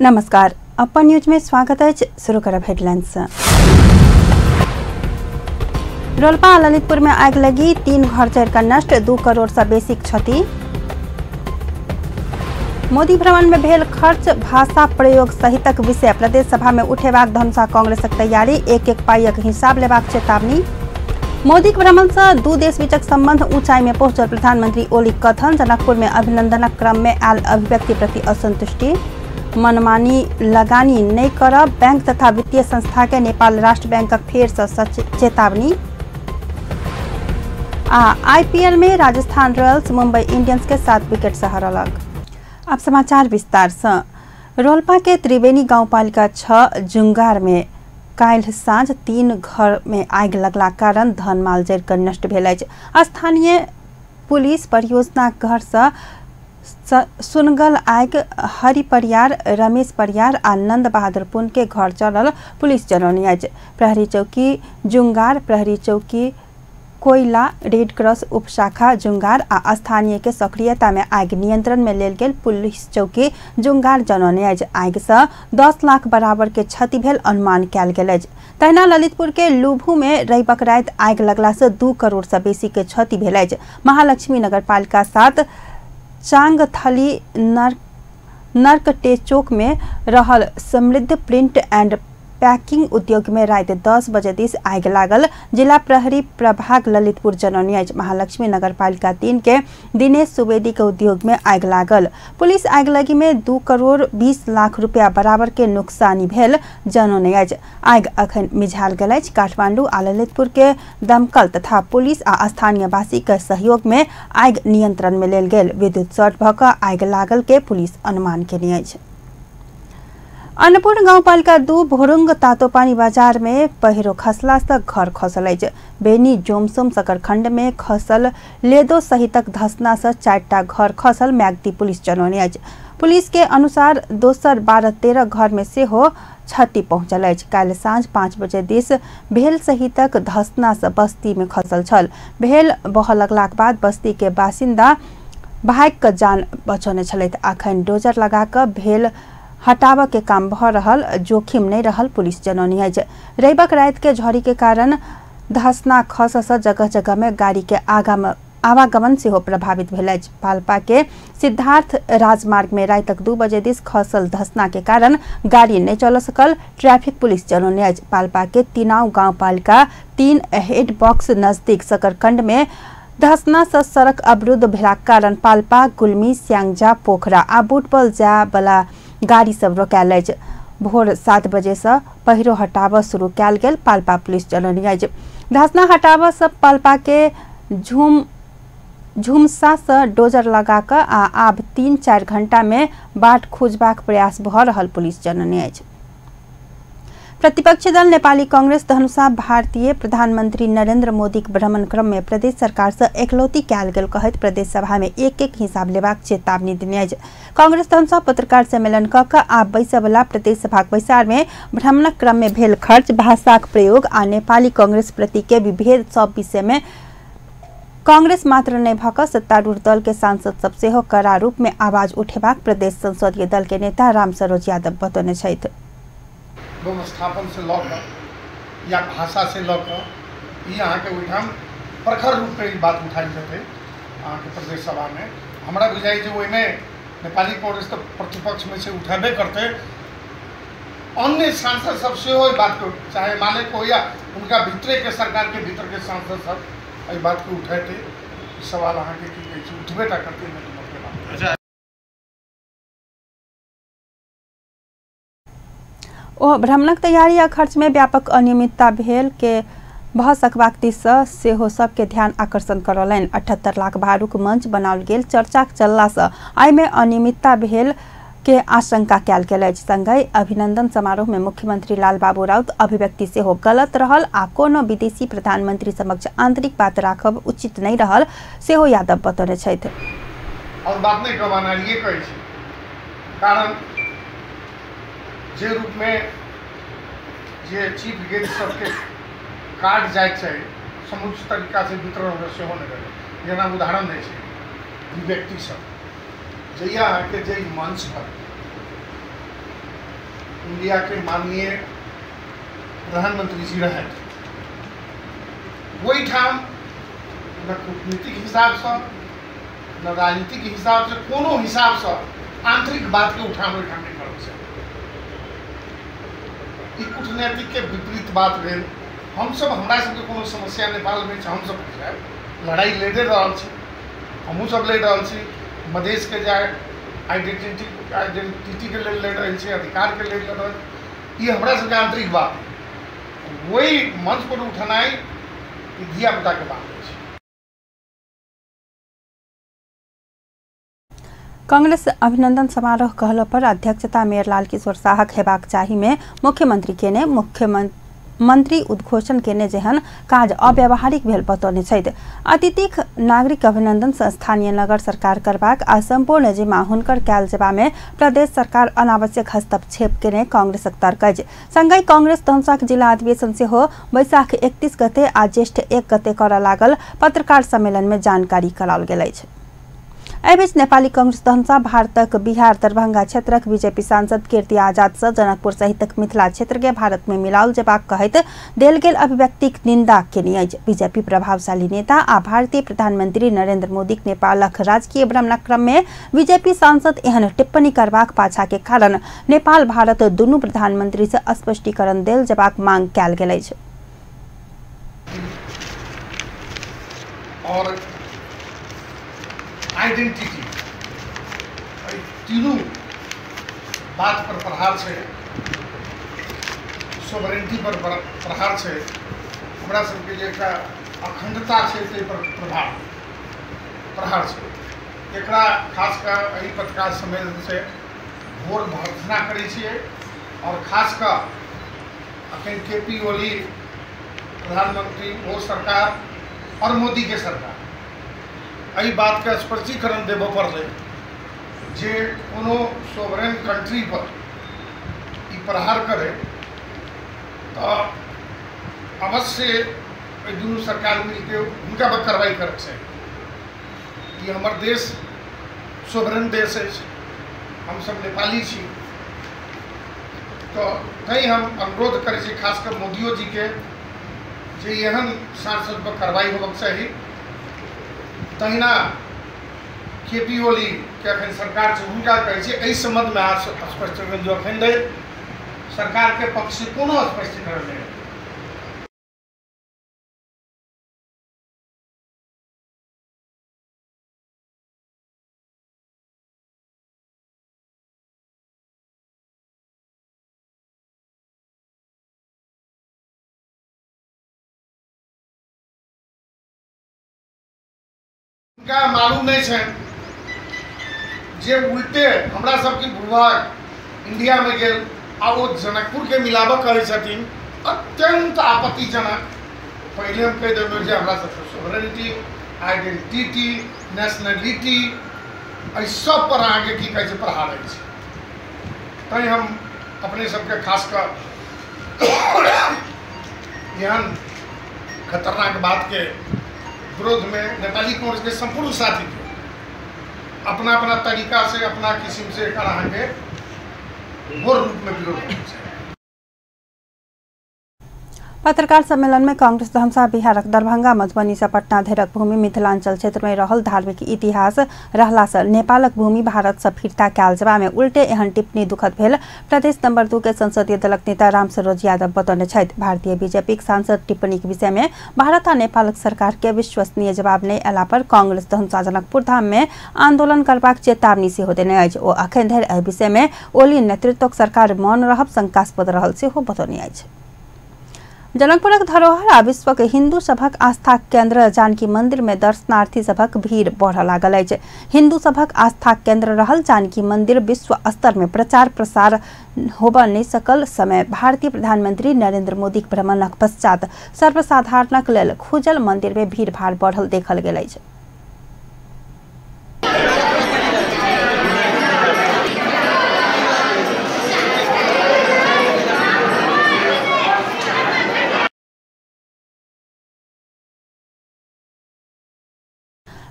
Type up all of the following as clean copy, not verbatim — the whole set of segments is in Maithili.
नमस्कार, अपन न्यूज में स्वागत है। शुरू करब हेडलाइंस। रोलपा ललितपुर में आग लगी, 3 घर जरकर नष्ट, 2 करोड़ से बेसी क्षति। मोदी भ्रमण में भेल खर्च, भाषा प्रयोग सहितक विषय प्रदेश सभा में उठेबाक धनुषा कांग्रेसक तैयारी, एक एक पाइक हिसाब लेबाक चेतावनी। मोदीक भ्रमण से 2 देश बीचक संबंध ऊंचाई में पहुंचल प्रधानमंत्री ओली कथन। जनकपुर में अभिनंदनक क्रम में आयल अभिव्यक्ति प्रति असंतुष्टि। मनमानी लगानी नहीं करब, बैंक तथा वित्तीय संस्था के नेपाल राष्ट्र बैंकक फेर से चेतावनी। आ आईपीएल में राजस्थान रॉयल्स मुंबई इंडियंस के 7 विकेट से हरलक। अब समाचार विस्तार से। रोलपा के त्रिवेणी गांवपालिका 6 जुंगार में काल्हि साँझ 3 घर में आगि लगला कारण धनमाल जरिकर नष्ट भेल अछि। स्थानीय पुलिस परियोजना घर से सुनगल आगि हरि परियार, रमेश परियार आ नंद बहादुर पुन के घर चलल पुलिस जनौने अछि। प्रहरी चौकी जुंगार, प्रहरी चौकी कोयला, रेड क्रॉस उपशाखा जुंगार आ स्थानीय के सक्रियता में आगि नियंत्रण में लेल गेल पुलिस चौकी जुंगार जनौने अछि। आगि से 10 लाख बराबर के क्षति भेल अनुमान कयल गेल अछि। तहिना ललितपुर के लुभू में रविक राति आगि लगला से 2 करोड़ से बेसी के क्षति भेल अछि। महालक्ष्मी नगरपालिका 7 चांगथली नर्कटेचोक में रहल समृद्ध प्रिंट एंड पैकिंग उद्योग में राति 10 बजे दिस आगि लागल। जिला प्रहरी प्रभाग ललितपुर जनौने अछि। महालक्ष्मी नगरपालिका 3 के दिनेश सुवेदी के उद्योग में आगि लागल। पुलिस आगिलगी में 2 करोड़ 20 लाख रुपया बराबर के नुकसानी भेल जनौने अछि। आगि अखन मिझायल गेल अछि। काठमांडू आ ललितपुर के दमकल तथा पुलिस आ स्थानीयवासी के सहयोग में आगि नियंत्रण में लेल गेल। विद्युत शॉर्ट भऽ कऽ आगि लागल के पुलिस अनुमान केने अछि। अन्नपूर्ण गाउँपालिका 2 भोरुंग तातोपानी बाजार में पहिरो खसला से घर खसल अछि। बेनी जोमसोम सकरखंड में खसल लेदो सहितक धसना से 4टा घर खसल म्याग्दी पुलिस जनौने अछि। पुलिस के अनुसार दोसर 12-13 घर में सेहो क्षति पहुंचल अछि। काल्हि साँझ 5 बजे दिस भेल सहितक धसना से बस्ती में खसल छल। भेल बहऽ लगलाक बाद बस्ती के बासिन्दा भागि कऽ जान बचौने छलथि। अखन डोजर लगा कऽ भेल हटाबऽ के काम भऽ रहल, जोखिम नहीं रहल पुलिस जनौने अछि। रविक राति के झड़ी के कारण धसना खससँ जगह जगह में गाड़ी के आवागमन सेहो प्रभावित भेल अछि। पाल्पा के सिद्धार्थ राजमार्ग में रातिक 2 बजे दिस खसल धसना के कारण गाड़ी नहीं चल सकल ट्रैफिक पुलिस जनौने अछि। पाल्पा के तिनाउ गाउँपालिका 3 हेड बॉक्स नजदीक सकरखंड में धसना से सड़क अवरुद्ध भेलाक कारण पाल्पा, गुल्मी, स्यांगजा, पोखरा आ बुटबल जाय वाला गाड़ी सब रोकायल अछि। भोर 7 बजे से पहिरो हटाबऽ शुरू कयल गेल पाल्पा पुलिस जनौने अछि। धसना हटाबऽ से पाल्पा के झुमसा से डोजर लगा कऽ आ आब 3-4 घंटा में बाट खोजबाक प्रयास भऽ रहल पुलिस जनौने अछि। प्रतिपक्षी दल नेपाली कांग्रेस धनुषा भारतीय प्रधानमंत्री नरेंद्र मोदीक भ्रमण क्रम में प्रदेश सरकार से एकलौती कयल गेल कहैत प्रदेश सभा में एक एक हिसाब लेबाक चेतावनी देने अछि। कांग्रेस धनुषा पत्रकार सम्मेलन कऽ कऽ आब बैसयवला प्रदेश सभाक बैसार में भ्रमणक क्रम में भेल खर्च, भाषाक प्रयोग आ नेपाली कांग्रेस प्रति के विभेद सब विषय में कांग्रेस मात्र नहि भऽ कऽ सत्तारूढ़ दल के सांसद सब सेहो कड़ा रूप में आवाज उठेबाक प्रदेश संसदीय दल के नेता रामसरोज यादव बतौने छथि। व्यवस्थापन से लऽ कऽ या भाषा से लऽ कऽ ई अहाँके ओहिठाम प्रखर रूपमे ई बात उठायल जेतै अहाँके प्रदेश सभामे। हमरा बुझाइ जे ओहिमे नेपाली कांग्रेस तऽ प्रतिपक्षमे छै, उठेबे करतै। अन्य सांसद सब सेहो एहि बातके, चाहे एमालेके हो या हुनका भीतरेके सरकारके भीतरके सांसद सब एहि बातके उठेतै। ई सवाल अहाँके की कहै छै, उठबे टा करतै। अच्छा, ओ भ्रमणक तैयारी आ खर्च में व्यापक अनियमितता भेल के भऽ सकबाक दिस सेहो सबके ध्यान आकर्षण करौलनि। 78 लाख भारूक मंच बनाओल गेल चर्चाक चललासँ एहिमे अनियमितता भेल के आशंका कयल गेल अछि। संगहि अभिनंदन समारोह में मुख्यमंत्री लालबाबू राउत अभिव्यक्ति सेहो गलत रहल आ कोनो विदेशी प्रधानमंत्री समक्ष आंतरिक बात राखब उचित नहीं रहल सेहो यादव बतौने छथि। और बात नहीं कमाना ये कहै छी, कारण जे रूप में जे चीफ गेस्ट सबके कार्ड जाए छै समुचित तरीका से वितरण हो सेहो नहि भेलै। जेना उदाहरण दै छै व्यक्ति सब जहिया अहाँके जे मंच पर इंडिया के माननीय प्रधानमंत्री जी रहथि, ओहिठाम न कूटनीतिक हिसाबसँ न राजनीतिक हिसाबसँ कोनो हिसाबसँ आंतरिक बातके उठान ओहिठाम नहि करब चाही। ई कूटनीतिक के विपरीत बात भेल। हमसब हमरा सबके कोनो समस्या नेपालमे छै, हमसब लड़ाइ लड़ि रहल छी, हमहूँ सब लड़ि रहल छी, मधेशके जे आइडेंटिटीके लेल लड़ि रहल छी, अधिकारके लेल लड़ि रहल छी, ई हमरा सबके आंतरिक बात है। वही मंच पर उठनाइ धियापुताके बात अछि। कांग्रेस अभिनंदन समारोह कहलो पर अध्यक्षता मेयर लाल किशोर शाहक हेबाक चाही में मुख्यमंत्री केने मुख्यमंत्री उद्घोषण केने जेहन काज अव्यावहारिक भेल बतौने छथि। अतिथिक नागरिक अभिनंदन स्थानीय नगर सरकार करबाक आ संपूर्ण जिम्मा हुनकर कयल जेबा में प्रदेश सरकार अनावश्यक हस्तक्षेप केने कांग्रेसक तर्क अछि। संगहि कांग्रेस धनुषाक जिला अधिवेशन सेहो वैशाख 31 गते आ ज्येष्ठ 1 गते करऽ लागल पत्रकार सम्मेलन में जानकारी कराओल गेल अछि। एहिबीच नेपाली कांग्रेस धनुषा भारतक बिहार दरभंगा क्षेत्रक बीजेपी सांसद कीर्ति आजाद से जनकपुर सहितक मिथिला क्षेत्र के भारत में मिलाओल जेबाक कहैत देल गेल अभिव्यक्तिक निंदा केने अछि। बीजेपी प्रभावशाली नेता आ भारतीय प्रधानमंत्री नरेंद्र मोदीक नेपालक राजकीय भ्रमणक क्रम में बीजेपी सांसद एहन टिप्पणी करबाक पाछा के कारण नेपाल भारत दुनू प्रधानमंत्री से स्पष्टीकरण देल जेबाक मांग कयल गेल अछि। और आइडेंटिटी तीनू बात पर प्रहार छै, सोवरेंटी पर प्रहार छै, हमरा सबके जे एकटा अखंडता छै ताहि पर प्रहार छै। एकरा खास कऽ एहि पत्रकार सम्मेलन से घोर भर्त्सना करै छियै और खास कऽ अखन के पी ओली प्रधानमंत्री ओ सरकार और मोदी के सरकार एहि बातके स्पष्टीकरण देबऽ पड़लै जे कोनो सोवरेन कंट्री पर ई प्रहार करे तऽ अवश्य एहि दुनू सरकार मिलके हुनका पर कार्रवाई करक चाही। ई हमर देश सोवरेन देश अछि, हमसब नेपाली छी, तऽ तैँ हम अनुरोध करै छी खासकर मोदियो जीके जे एहन सांसद पर कार्रवाई होबक चाही। तहिना के पी ओली के अखन सरकार छै हुनका कहै छै एहि सम्बन्धमे स्पष्टीकरण जो अखन धरि सरकारके पक्ष से कोनो स्पष्टीकरण नहि। हुनका मालूम नहीं है जे उल्टे हमरा सबके भूभाग इंडिया में गेल आ ओ जनकपुर के मिलाबऽ कहै छथिन, अत्यंत आपत्तिजनक। पहले हम कहि देबै जे हमरा सबके सोवरेनिटी, आइडेंटिटी, नेशनलिटी एहि सब पर अहाँके की कहै छै प्रहार अछि। तैँ हम अपने सबके खास कऽ एहन खतरनाक बातके विरोध में नेपाली कांग्रेस के संपूर्ण साथी के अपना अपना तरीका से अपना किस्म से एकर अहाँके घोर रूप में विरोध करै छै। पत्रकार सम्मेलन में कांग्रेस धनुषा बिहारक दरभंगा मधुबनी से पटना धरिक भूमि मिथिलांचल क्षेत्र में रहल धार्मिक इतिहास रहला से नेपालक भूमि भारत से फिर्ता कयल जेबा में उल्टे एहन टिप्पणी दुखद भेल प्रदेश नंबर 2 के संसदीय दलक नेता रामसरोज यादव बतौने छथि। भारतीय बीजेपीक सांसद टिप्पणीक विषय में भारत आ नेपालक सरकार के विश्वसनीय जवाब नहि अयला पर कांग्रेस धनुषा जनकपुर धाम में आंदोलन करबाक चेतावनी सेहो देने अछि। ओ अखन धरि एहि विषय में ओली नेतृत्वक सरकार मौन रहब शंकास्पद रहल सेहो बतौने अछि। जनकपुरक धरोहर आ विश्वक हिंदू सभक आस्था केंद्र जानकी मंदिर में दर्शनार्थी सभक भीड़ बढ़ऽ लागल अछि। हिंदू सभक आस्था केंद्र रहल जानकी मंदिर विश्व स्तर में प्रचार प्रसार होबऽ नहि सकल समय भारतीय प्रधानमंत्री नरेंद्र मोदीक भ्रमणक पश्चात सर्वसाधारणक लेल खुजल मंदिर में भीड़ भाड़ बढ़ल देखल गेल अछि।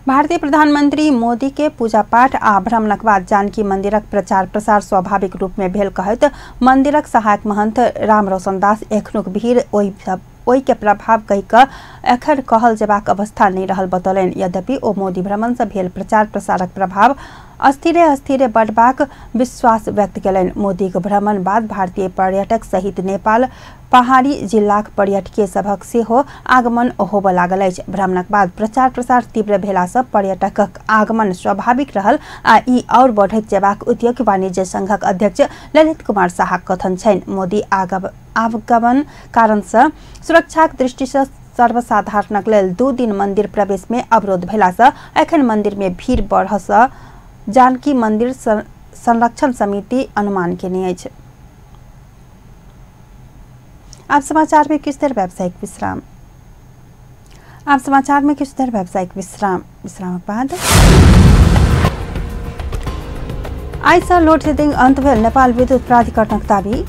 भारतीय प्रधानमंत्री मोदी के पूजा पाठ आ भ्रमणक बाद जानकी मंदिरक प्रचार प्रसार स्वाभाविक रूप में भेल कहैत मंदिरक सहायक महंत राम रोशन दास एखनुक भीड़ ओहि के प्रभाव कहि कऽ एखन कहल जेबाक अवस्था नहि रहल बतौलनि। यद्यपि ओ मोदी भ्रमण से भेल प्रचार प्रसारक प्रभाव अस्थिरे अस्थिरे बढ़बाक विश्वास व्यक्त कयलनि। मोदीक भ्रमण बाद भारतीय पर्यटक सहित नेपाल पहाड़ी जिलाक पर्यटकीय सभक सेहो आगमन होबय लागल अछि। भ्रमणक बाद प्रचार प्रसार तीव्र भेलासँ पर्यटकक आगमन स्वाभाविक रहल आ ई और बढ़ैत जेबाक उद्योग वाणिज्य संघक अध्यक्ष ललित कुमार शाहक कथन छनि। मोदी आगमन कारणसँ सुरक्षाक दृष्टिसँ सर्वसाधारणक लेल 2 दिन मंदिर प्रवेश में अवरोध भेलासँ एखन मंदिर में भीड़ बढ़सँ जानकी मंदिर संरक्षण समिति अनुमान केने अछि। आप समाचार में किछु देर व्यावसायिक विश्राम। आप समाचार में किछु देर व्यावसायिक विश्राम। विश्रामक बाद आइ सँ लोड शेडिंग अंत भेल नेपाल विद्युत प्राधिकरणक दावी।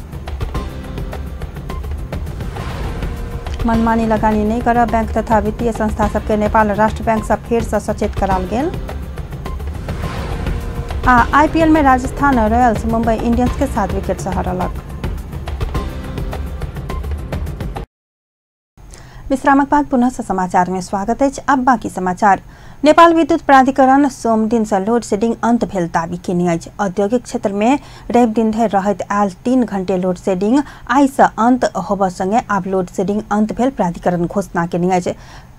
मनमानी लगानी नहि करब बैंक तथा वित्तीय संस्था सबके नेपाल राष्ट्र बैंक सँ फेर सँ सचेत कराल गेल। आ आईपीएल में राजस्थान रॉयल्स मुंबई इंडियंस के 7 विकेट से हरलक। विश्रामक बाद पुनः समाचार में स्वागत अछि। अब बाकी समाचार। नेपाल विद्युत प्राधिकरण सोम दिन से लोड शेडिंग अंत भेल दावी केने अछि। औद्योगिक क्षेत्र में रवि दिन धरि रहैत आयल 3 घंटे लोड शेडिंग आइ से अंत होबय संगे आब लोड शेडिंग अंत भेल प्राधिकरण घोषणा केने अछि।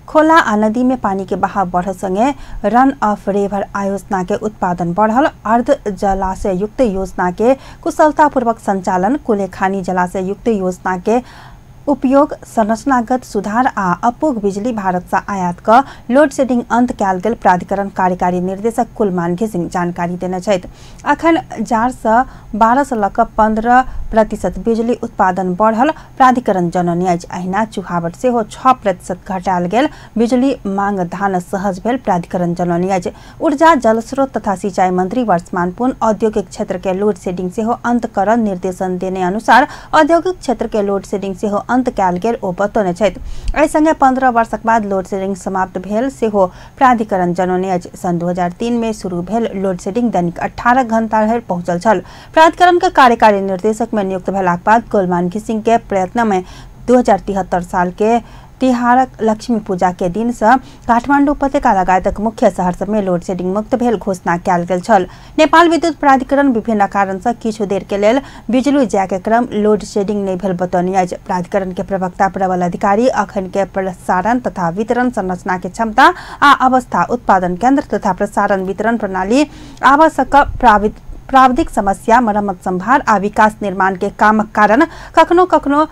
खोला आ नदी में पानी के बहाव बढ़ संगे रन ऑफ रिवर आयोजना के उत्पादन बढ़ल। अर्ध जलाशय युक्त योजना के कुशलतापूर्वक संचालन, कुलेखानी जलाशय युक्त योजना के उपयोग, संरचनागत सुधार आ अपूग बिजली भारत से आयात क लोड शेडिंग अंत कयल गेल प्राधिकरण कार्यकारी निर्देशक कुलमान घिसिंग जानकारी देने छथि। अखन 4 से 12 से लऽ कऽ 15% बिजली उत्पादन बढ़ल प्राधिकरण जनौने अछि। अहिना चुहावट सेहो 6% घटायल गेल बिजली मांग धान सहज भेल प्राधिकरण जनौने अछि। ऊर्जा जलस्रोत तथा सिंचाई मंत्री वर्षमान पुन औद्योगिक क्षेत्र के लोड शेडिंग सेहो अंत करऽ निर्देशन देने अनुसार औद्योगिक क्षेत्र के लोड शेडिंग सेहो अंत कयल गेल ओ बतौने छथि। एहि संगे 15 वर्षक बाद लोड शेडिंग समाप्त भेल सेहो प्राधिकरण जनौने अछि। सन् 2003 में शुरू भेल लोड शेडिंग दैनिक 18 घंटा धरि पहुंचल छल। प्राधिकरण के कार्यकारी निर्देशक में नियुक्त भेलाक बाद कुलमान घिसिंग के प्रयत्न में 2073 साल के तिहारक लक्ष्मी पूजा के दिन से काठमांडू उपत्यका लगायतक मुख्य शहर सब में लोड शेडिंग मुक्त भेल घोषणा कयल गेल छल। नेपाल विद्युत प्राधिकरण विभिन्न कारण से किछु देर के लेल बिजली जाय के क्रम लोड शेडिंग नहीं भेल बतौने अछि। प्राधिकरण के प्रवक्ता प्रबल अधिकारी अखन के प्रसारण तथा वितरण संरचना के क्षमता आ अवस्था, उत्पादन केंद्र तथा प्रसारण वितरण प्रणाली, आवश्यक प्राविधिक समस्या, मरम्मत संभार आ विकास निर्माण के कामक कारण कखनो कखनो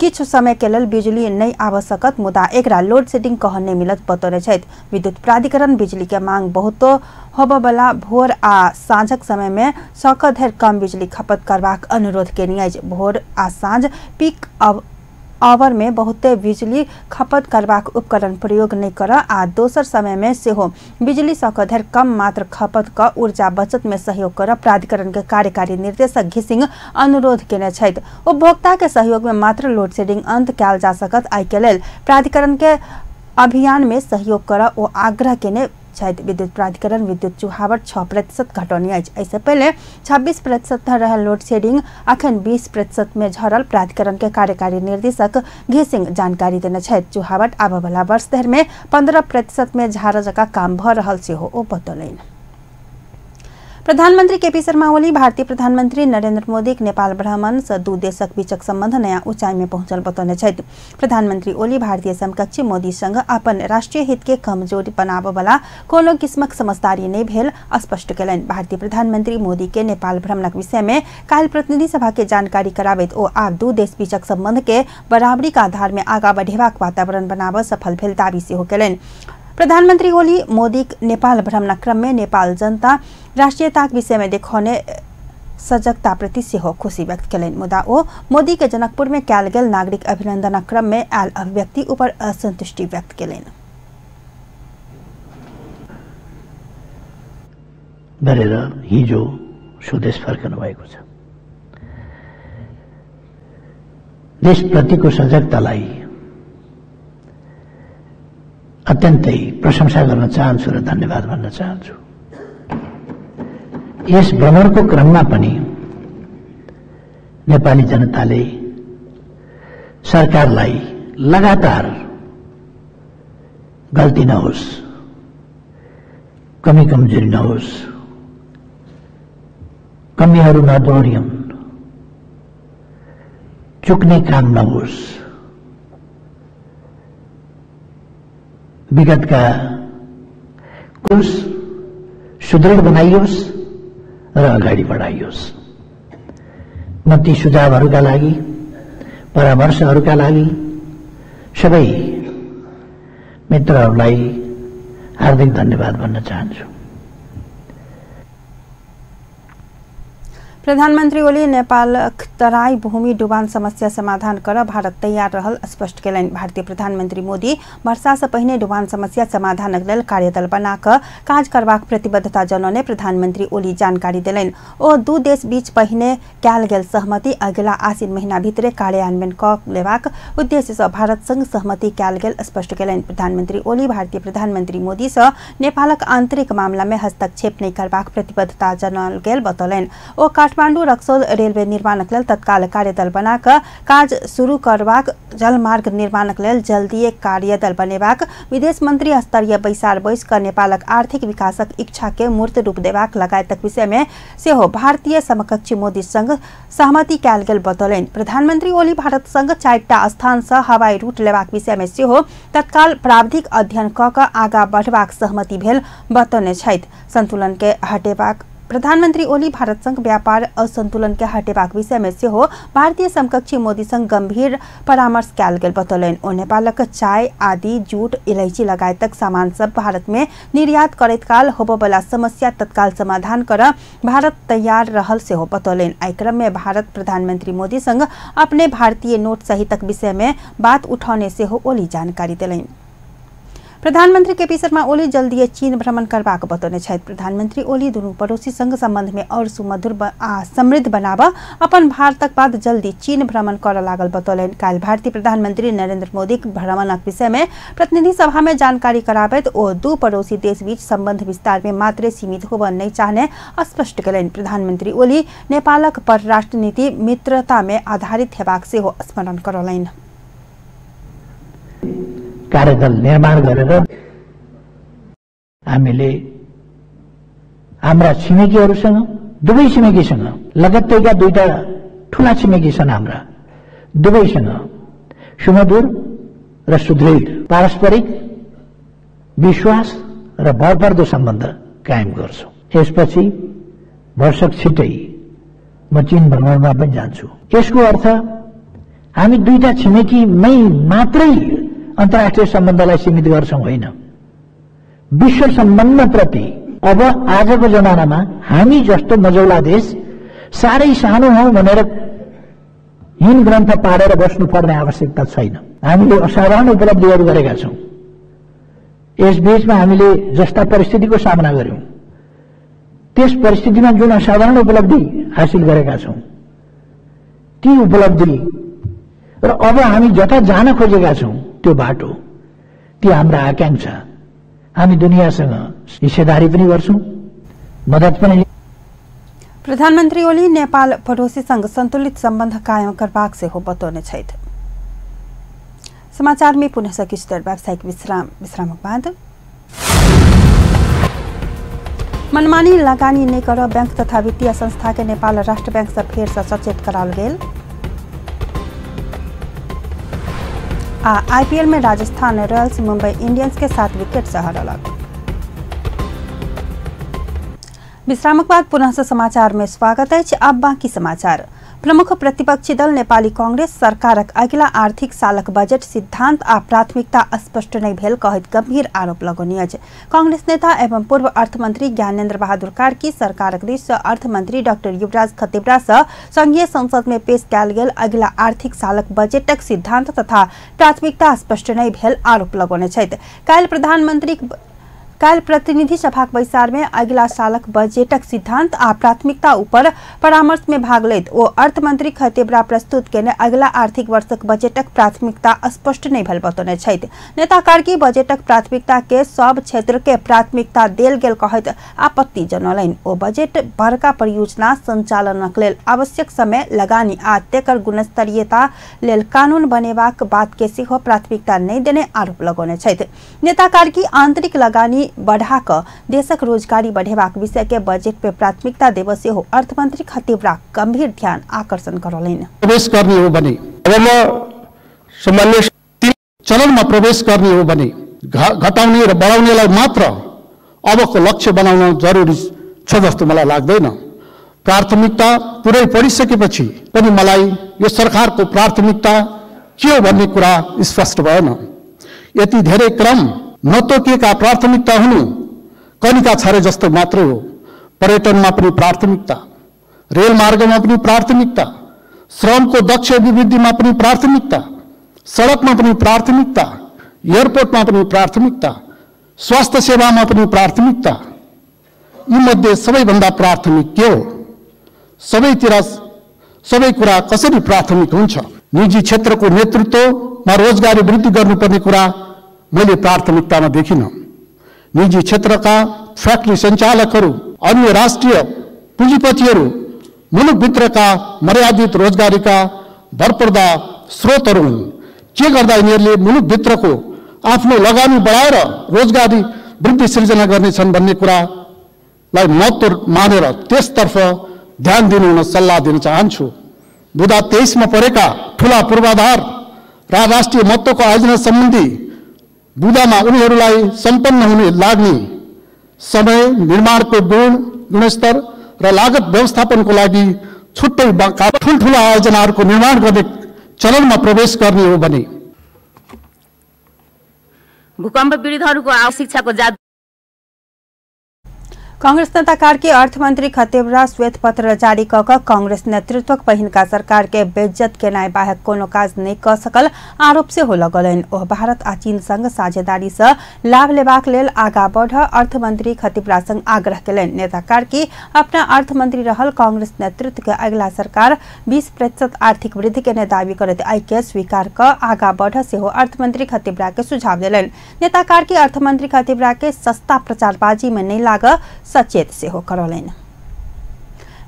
किछु समय के लेल बिजली नहीं आबि सकत, मुदा एकरा लोड शेडिंग कह नहीं मिलत बतौने छथि। विद्युत प्राधिकरण बिजली के मांग बहुतो होबयवला भोर आ साँझक समय में सक धरि कम बिजली खपत करबाक अनुरोध केने अछि। भोर आ साँझ पीक our में बहुते बिजली खपत करबाक उपकरण प्रयोग नहीं कर आ दोसर समय में सेहो बिजली सक धरि कम मात्र खपत क ऊर्जा बचत में सहयोग कर प्राधिकरण के कार्यकारी निर्देशक घिसिंग अनुरोध केने छथि। उपभोक्ता के सहयोग में मात्र लोड शेडिंग अंत कयल जा सकत। एहि के लेल प्राधिकरण के अभियान में सहयोग कर ओ आग्रह केने छथि। विद्युत प्राधिकरण विद्युत चुहावट 6% घटौने अछि। एहिसँ पहिले 26% रहल लोड शेडिंग अखन 20% में झरल प्राधिकरण के कार्यकारी निर्देशक घिसिंग जानकारी देने छथि। चुहावट आबयवला वर्ष धरि में 15% में झारऽ जकाँ काम भऽ रहल सेहो ओ बतौलनि। प्रधानमंत्री केपी शर्मा ओली भारतीय प्रधानमंत्री नरेंद्र मोदीक नेपाल भ्रमण से दू देशक बीचक संबंध नया ऊंचाई में पहुंचल बतौने छथि। प्रधानमंत्री ओली भारतीय समकक्षी मोदी संग अपन राष्ट्रीय हित के कमजोर बनाबय कोनो किस्मक समझदारी नहि भेल स्पष्ट कयलनि। भारतीय प्रधानमंत्री मोदी के नेपाल भ्रमणक विषय में काल्हि प्रतिनिधि सभा के जानकारी कराबैत ओ आब दू देश बीचक संबंध के बराबरी के आधार में आगा बढ़ेबाक वातावरण बनाबऽ सफल भेल दावी सेहो कयलनि। प्रधानमंत्री ओली मोदीक नेपाल भ्रमणक क्रम में नेपाल जनता राष्ट्रीयताक विषय में देखौने सजगता प्रति सेहो खुशी व्यक्त कयलनि। मुदा ओ मोदी के जनकपुर में कयल गेल नागरिक अभिनंदनक क्रम में आयल अभिव्यक्ति ऊपर असंतुष्टि व्यक्त कयलनि। गरेर हिजो स्वदेश फर्कनु भएको छ। देशप्रतिको सजगतालाई अत्यन्तै प्रशंसा गर्न चाहन्छु र धन्यवाद भन्न चाहन्छु। यस भ्रमणको क्रममा पनि नेपाली जनताले सरकारलाई लगातार गल्ती नहोस्, कमी कमजोरी नहोस्, कमीहरू नदोहोरिउन्, चुक्ने काम नहोस्, विगतका कुछ सुदृढ बनाइयोस् र अगाडि बढाइयोस्। म ती सुझावहरूका लागि, परामर्शहरूका लागि सबै मित्रहरूलाई हार्दिक धन्यवाद भन्न चाहन्छु। प्रधानमंत्री ओली नेपाल तराई भूमि डुबान समस्या समाधान कर भारत तैयार रहल स्पष्ट केलनि। भारतीय प्रधानमंत्री मोदी वर्षा से पहिने डुबान समस्या समाधानक लेल कार्यदल बना क काज करबाक प्रतिबद्धता जनौने प्रधानमंत्री ओली जानकारी देलनि। ओ दू देश बीच पहिने कयल गेल सहमति अगिला आसिन महीना भीतरे कार्यान्वयन क लेबाक उद्देश्य सँ भारत संग सहमति कयल गेल स्पष्ट केलनि। प्रधानमंत्री ओली भारतीय प्रधानमंत्री मोदी सँ नेपालक आंतरिक मामला में हस्तक्षेप नहि करबाक प्रतिबद्धता जनाओल गेल बतौलनि। ओ काठमांडू रक्सौल रेलवे निर्माणक लेल तत्काल कार्यदल बना क काज शुरू करबाक, जलमार्ग निर्माणक लेल जल्दीए कार्यदल बनेबाक, विदेश मंत्री स्तरीय बैसार बैस क नेपालक आर्थिक विकासक इच्छा के मूर्त रूप देबाक लगायतक विषय में सेहो भारतीय समकक्षी मोदी संग सहमति कयल गेल बतौलनि। प्रधानमंत्री ओली भारत संग 4टा स्थान सँ हवाई रूट लेबाक विषय में सेहो तत्काल प्राविधिक अध्ययन क क आगा बढ़बाक सहमति भेल बतौने छथि। संतुलन के हटेबाक प्रधानमंत्री ओली भारत संग व्यापार असंतुलन के हटेबाक विषय में सेहो भारतीय समकक्षी मोदी संग गंभीर परामर्श कयल गेल बतौलनि। ओ नेपालक चाय, आदि, जूट, इलायची लगायतक सामान सब भारत में निर्यात करैत काल होबयवला समस्या तत्काल समाधान कर भारत तैयार रहल सेहो बतौलनि। एहि क्रम में भारत प्रधानमंत्री मोदी संग अपने भारतीय नोट सहितक विषय में बात उठौने सेहो ओली जानकारी देलनि। प्रधानमंत्री केपी शर्मा ओली जल्दीए चीन भ्रमण करबाक बतौने छथि। प्रधानमंत्री ओली दुनू पड़ोसी संग संबंध में और सुमधुर आ समृद्ध बनाब अपन भारतक बाद जल्दी चीन भ्रमण करऽ लागल बतौलनि। काल्हि भारतीय प्रधानमंत्री नरेंद्र मोदीक भ्रमणक विषय में प्रतिनिधि सभा में जानकारी कराबैत ओ दू पड़ोसी देश बीच संबंध विस्तार में मात्रे सीमित होबऽ नहि चाहने स्पष्ट केलनि। प्रधानमंत्री ओली नेपालक परराष्ट्र नीति मित्रता में आधारित हेबाक सेहो स्मरण करौलनि। कार्यदल निर्माण गरेर हामीले हाम्रा छिमेकीहरूसँग, दुवै छिमेकीसँग, लगत्तैका दुईटा ठूला छिमेकी छन् हाम्रा, दुवैसँग सुमधुर र सुदृढ पारस्परिक विश्वास र भरपर्दो सम्बन्ध कायम गर्छौँ। यसपछि वर्षक छिटै म चीन भ्रमणमा पनि जान्छु। यसको अर्थ हामी दुईटा छिमेकीमै मात्रै अन्तर्राष्ट्रिय सम्बन्धलाई सीमित गर्छौँ होइन, विश्व सम्बन्धप्रति अब आजको जमानामा हामी जस्तो मजौला देश साह्रै सानो हौँ भनेर हीन ग्रन्थ पारेर बस्नुपर्ने आवश्यकता छैन। हामीले असाधारण उपलब्धिहरू गरेका छौँ। यसबीचमा हामीले जस्ता परिस्थितिको सामना गर्यौँ त्यस परिस्थितिमा जुन असाधारण उपलब्धि हासिल गरेका छौँ ती उपलब्धि र अब हामी जता जान खोजेका छौँ त्यो बाटो, ती हाम्रा आकांक्षा, हामी दुनियाँसँग हिस्सेदारी पनि गर्छौँ, मद्दत पनि। प्रधानमंत्री ओली नेपाल पड़ोसी संग संतुलित सम्बन्ध कायम करबाक सेहो बतौने छथि। समाचार में पुनः किछु देर व्यावसायिक विश्राम, विश्रामक बाद मनमानी लगानी नहि करऽ बैंक तथा वित्तीय संस्था के नेपाल राष्ट्र बैंक से फेर से सचेत कराओल गेल। आ आईपीएल में राजस्थान रॉयल्स मुंबई इंडियंस के 7 विकेट से हरौलक। विश्रामक बाद पुनः से समाचार में स्वागत अछि। अब बाकी समाचार। प्रमुख प्रतिपक्षी दल नेपाली कांग्रेस सरकारक अगिला आर्थिक सालक बजट सिद्धांत आ प्राथमिकता स्पष्ट नहि भेल कहैत गंभीर आरोप लगौने अछि। कांग्रेस नेता एवं पूर्व अर्थमंत्री ज्ञानेन्द्र बहादुर कार्की सरकारक दिस सँ अर्थमंत्री डॉक्टर युवराज खतिवड़ा सँ संघीय संसद में पेश कयल गेल अगिला आर्थिक सालक बजटक सिद्धांत तथा प्राथमिकता स्पष्ट नहि भेल आरोप लगौने छथि। काल्हि काल्हि प्रतिनिधि सभाक बैसार में अगिला सालक बजटक सिद्धांत आ प्राथमिकता ऊपर परामर्श में भाग लैत ओ अर्थमंत्री खतिवड़ा प्रस्तुत केने अगिला आर्थिक वर्षक बजटक प्राथमिकता स्पष्ट नहि भेल बतौने छथि। नेता कार्की बजटक प्राथमिकता के सब क्षेत्र के प्राथमिकता देल गेल कहैत आपत्ति जनौलनि। ओ बजट बड़का परियोजना संचालनक लेल आवश्यक समय लगानी आ तेकर गुणस्तरीयता लेल कानून बनेबाक बात के सेहो प्राथमिकता नहि देने आरोप लगौने छथि। नेता कार्की आंतरिक लगानी बढ़ा कऽ देशक रोजगारी बढ़ेबाक विषय के बजट पे प्राथमिकता देब सेहो अर्थमंत्री खतिवड़ा गंभीर ध्यान आकर्षण करौलनि। प्रवेश गर्ने हो भने अब म सामान्य चलनमा प्रवेश गर्ने हो भने घटाउने र बढाउनेलाई मात्र अबको लक्ष्य बनाउन जरुरी छ जस्तो मलाई लाग्दैन। प्राथमिकता पुरै परिसकेपछि पनि मलाई यो सरकारको प्राथमिकता के हो भन्ने कुरा स्पष्ट भएन। यति धेरै क्रम नतोकिएका प्राथमिकता हुनु कनिका छरे जस्तो मात्रै हो। पर्यटनमा पनि प्राथमिकता, रेलमार्गमा पनि प्राथमिकता, श्रमको दक्ष अभिवृद्धिमा पनि प्राथमिकता, सडकमा पनि प्राथमिकता, एयरपोर्टमा पनि प्राथमिकता, स्वास्थ्य सेवामा पनि प्राथमिकता। यीमध्ये सबैभन्दा प्राथमिक के हो? सबैतिर सबै कुरा कसरी प्राथमिक हुन्छ? निजी क्षेत्रको नेतृत्वमा रोजगारी वृद्धि गर्नुपर्ने कुरा मैले प्राथमिकतामा देखिनँ। निजी क्षेत्रका फ्याक्ट्री सञ्चालकहरू, अन्य राष्ट्रिय पुँजीपतिहरू मुलुकभित्रका मर्यादित रोजगारीका भरपर्दा स्रोतहरू हुन्। के गर्दा यिनीहरूले मुलुकभित्रको आफ्नो लगानी बढाएर रोजगारी वृद्धि सिर्जना गर्नेछन् भन्ने कुरालाई महत्त्व मानेर त्यसतर्फ ध्यान दिनु हुन सल्लाह दिन चाहन्छु। बुधा 23 मा परेका ठुला पूर्वाधार र राष्ट्रिय महत्त्वको आयोजना सम्बन्धी बुधामा उनीहरूलाई सम्पन्न हुने लाग्ने समय, निर्माणको गुणस्तर र लागत व्यवस्थापनको लागि छुट्टै ठुल्ठुला आयोजनाहरूको निर्माण गर्ने चलनमा प्रवेश गर्ने हो भने भूकम्प पीडितहरूको शिक्षाको जात। कांग्रेस नेता कार्की अर्थमंत्री खतिवड़ा श्वेत पत्र जारी क कांग्रेस नेतृत्वक पहिनका सरकार के बेइज्जत केनाइ बाहेक कोनो काज नहि क सकल आरोप सेहो लगौलनि। ओ भारत आ चीन संग साझेदारी सँ लाभ लेबाक लेल आगा बढ़ अर्थमंत्री खतिवड़ा संग आग्रह केलनि। नेता कार्की अपना अर्थमंत्री रहल कांग्रेस नेतृत्व के अगिला सरकार 20% आर्थिक वृद्धि केने दावी करैत एहि के स्वीकार क आगा बढ़ सेहो अर्थमंत्री खतिवड़ा के सुझाव देलनि। नेता कार्की अर्थमंत्री खतिवड़ा के सस्ता प्रचारबाजी में नहि लाग सचेत सेहो करौलनि।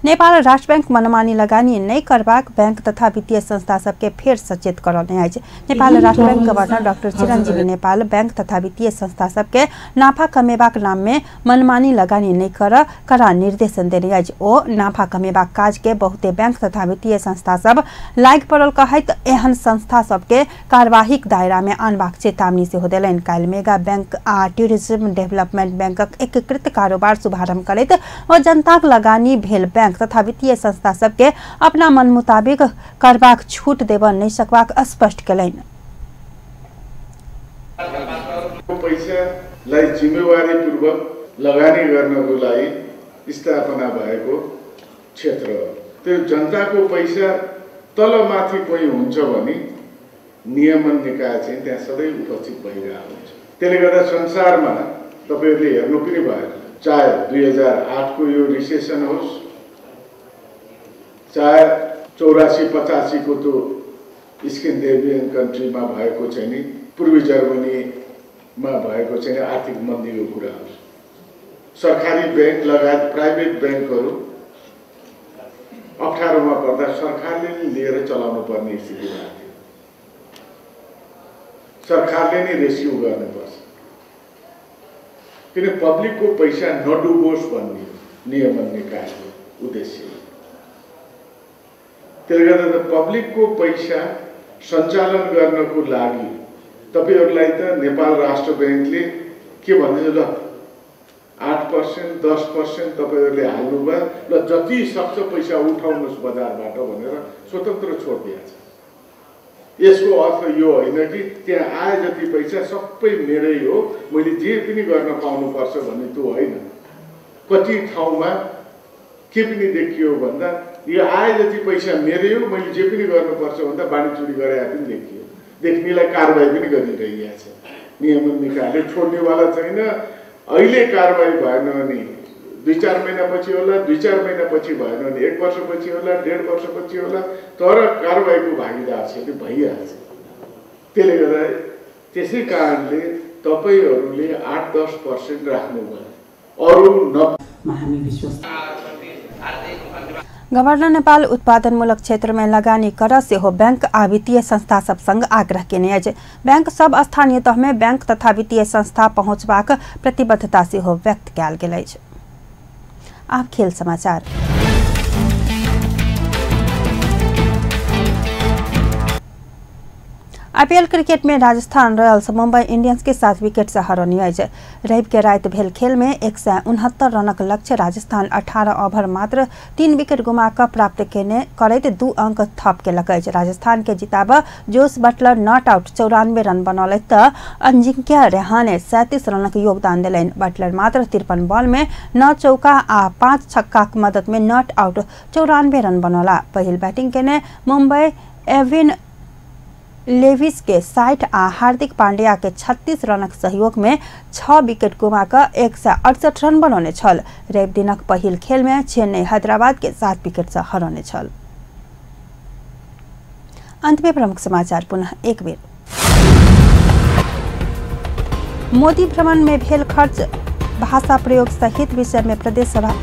नेपाल राष्ट्र बैंक मनमानी लगानी नहि करबाक बैंक तथा वित्तीय संस्था सबके फेर सचेत करौने अछि। नेपाल राष्ट्र bank governor doctor Chiranjeevi Nepal bank तथा वित्तीय संस्था सबके नाफा कमेबाक नाम में मनमानी लगानी नहि कर कड़ा निर्देशन देने अछि। ओ नाफा कमेबाक काज के बहुते बैंक तथा वित्तीय संस्था सब लागि पड़ल कहैत एहन संस्था सबके कार्यवाहीक दायरा में आनबाक चेतावनी सेहो देलनि। काल्हि मेगा बैंक आ टूरिज्म डेवलपमेंट बैंकक एकीकृत कारोबार शुभारंभ करैत ओ जनताक लगानी भेल बैंक तथा वित्तीय संस्था सबके अपना मन मुताबिक करबाक छूट देब नहि सकबाक स्पष्ट केलनि। पैसालाई जिम्मेवारीपूर्वक लगानी गर्नको लागि स्थापना भएको क्षेत्र हो। त्यो जनताको पैसा तलमाथि कोही हुन्छ भने नियमन निकाय चाहिँ त्यहाँ सधैँ उपस्थित भइरहेको हुन्छ। त्यसले गर्दा संसारमा तपाईहरूले हेर्नु पनि भयो, चाहे 2008 को यो रिसेसन होस्, चाहे 84-85 को त्यो स्क्यान्डिनेभियन कन्ट्रीमा भएको चाहिँ नि, पूर्वी जर्मनीमा भएको चाहिँ आर्थिक मन्दीको कुरा होस्, सरकारी ब्याङ्क लगायत प्राइभेट ब्याङ्कहरू अप्ठ्यारोमा पर्दा सरकारले नै लिएर चलाउनु पर्ने स्थितिमा आएको थियो। सरकारले नै रेस्क्यु गर्नुपर्छ, किन पब्लिकको पैसा नडुबोस् भन्ने नियमन निकायको उद्देश्य। त्यसले गर्दा त पब्लिकको पैसा सञ्चालन गर्नको लागि तपाईहरूलाई त नेपाल राष्ट्र ब्याङ्कले के भन्छ, ल 8% 10% तपाईहरूले हाल्नुभयो, ल जति सक्छ पैसा उठाउनुहोस् बजारबाट भनेर स्वतन्त्र छोडिदिएको छ। यसको अर्थ यो होइन कि त्यहाँ आए जति पैसा सबै मेरै हो, मैले जे पनि गर्न पाउनुपर्छ भन्ने त्यो होइन। कति ठाउँमा के पनि देखियो भन्दा यो आए जति पैसा मेरै हो, मैले जे पनि गर्नुपर्छ भन्दा बाँडीचुँडी गरे पनि देखियो, देख्नेलाई कारवाही पनि गरिरहेको छ। नियमन निकायले छोड्नेवाला छैन, अहिले कारवाही भएन भने 2-4 महिनापछि होला, 2-4 महिनापछि भएन भने 1 वर्षपछि होला, 1.5 वर्षपछि होला, तर कारवाहीको भागीदार चाहिँ भइहाल्छ। त्यसले गर्दा त्यसै कारणले तपाईहरूले 8-10% राख्नु भयो, अरू न। गवर्नर नेपाल उत्पादनमूलक क्षेत्र में लगानी कर सेहो बैंक आ वित्तीय संस्था सब संग आग्रह केने अछि। बैंक सब स्थानीय तह में बैंक तथा वित्तीय संस्था पहुंचबाक प्रतिबद्धता सेहो व्यक्त कयल गेल अछि। आब खेल समाचार। आईपीएल क्रिकेट में राजस्थान रॉयल्स मुंबई इंडियंस के 7 विकेट से हरौने अछि। रवि के राति भेल खेल में 169 रनक लक्ष्य राजस्थान 18 ओवर मात्र 3 विकेट गुमा कऽ प्राप्त केने करैत 2 अंक थप केलक अछि। राजस्थान के जिताब Jos Buttler not out 94 run बनौलथि तऽ अजिंक्य रहाणे 37 रनक योगदान देलनि। बटलर मात्र 53 बॉल में 9 चौका आ 5 छक्काक मदद में not out 94 run बनौला। पहिल बैटिंग केने मुंबई एविन लेविस के 60 आ हार्दिक पांड्या के 36 रनक सहयोग में 6 विकेट गुमा कऽ 168 रन बनौने छल। रवि दिनक पहिल खेल में चेन्नई हैदराबाद के 7 विकेट से हरौने छल। अंत में प्रमुख समाचार पुनः एक बेर। मोदी भ्रमण में भेल खर्च, भाषा प्रयोग सहित विषय में प्रदेश सभा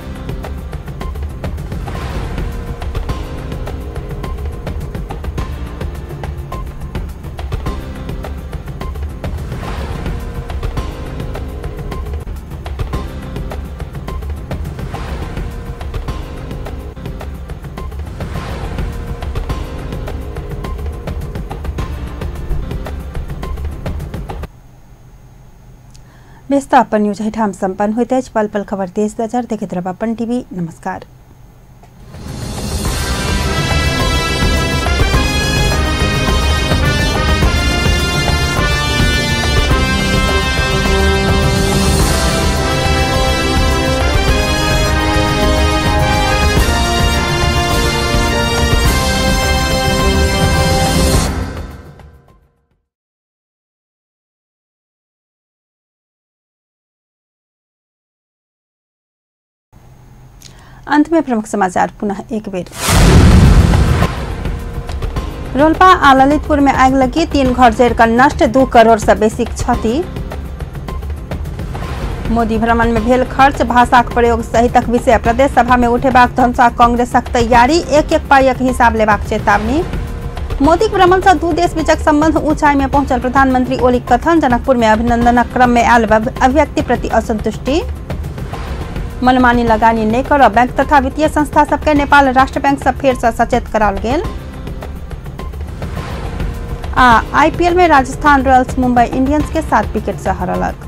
व्यस्त अपन न्यूज एहिठाम संपन्न होइत अछि। पल पल खबर तेज नजर देखैत रहब अपन टीवी। नमस्कार। अंत में प्रमुख समाचार पुनः एक बेर। रोल्पा आ ललितपुर में आगि लगी, 3 घर जरि कऽ नष्ट, 2 करोड़ से बेसी क्षति। मोदी भ्रमण में भेल खर्च, भाषाक प्रयोग सहितक विषय प्रदेश सभा में उठेबाक धमसा कांग्रेसक तैयारी, एक एक पाइक हिसाब लेबाक चेतावनी। मोदी भ्रमण से 2 देश बीचक संबंध ऊंचाई में पहुंचल प्रधानमंत्री ओलीक कथन। जनकपुर में अभिनंदनक क्रम में आयल अभिव्यक्ति प्रति असंतुष्टि। मनमानी लगानी नहि करब, बैंक तथा वित्तीय संस्था सबके नेपाल राष्ट्र बैंक से फेर से सचेत कराओल गेल। आ आईपीएल में राजस्थान रॉयल्स मुंबई इंडियंस के 7 विकेट से हरौलक।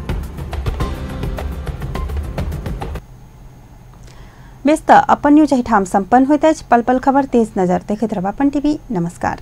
बेस तऽ अपन न्यूज एहिठाम संपन्न होइत अछि। पल पल खबर तेज नजर देखैत रहब अपन टीवी। नमस्कार।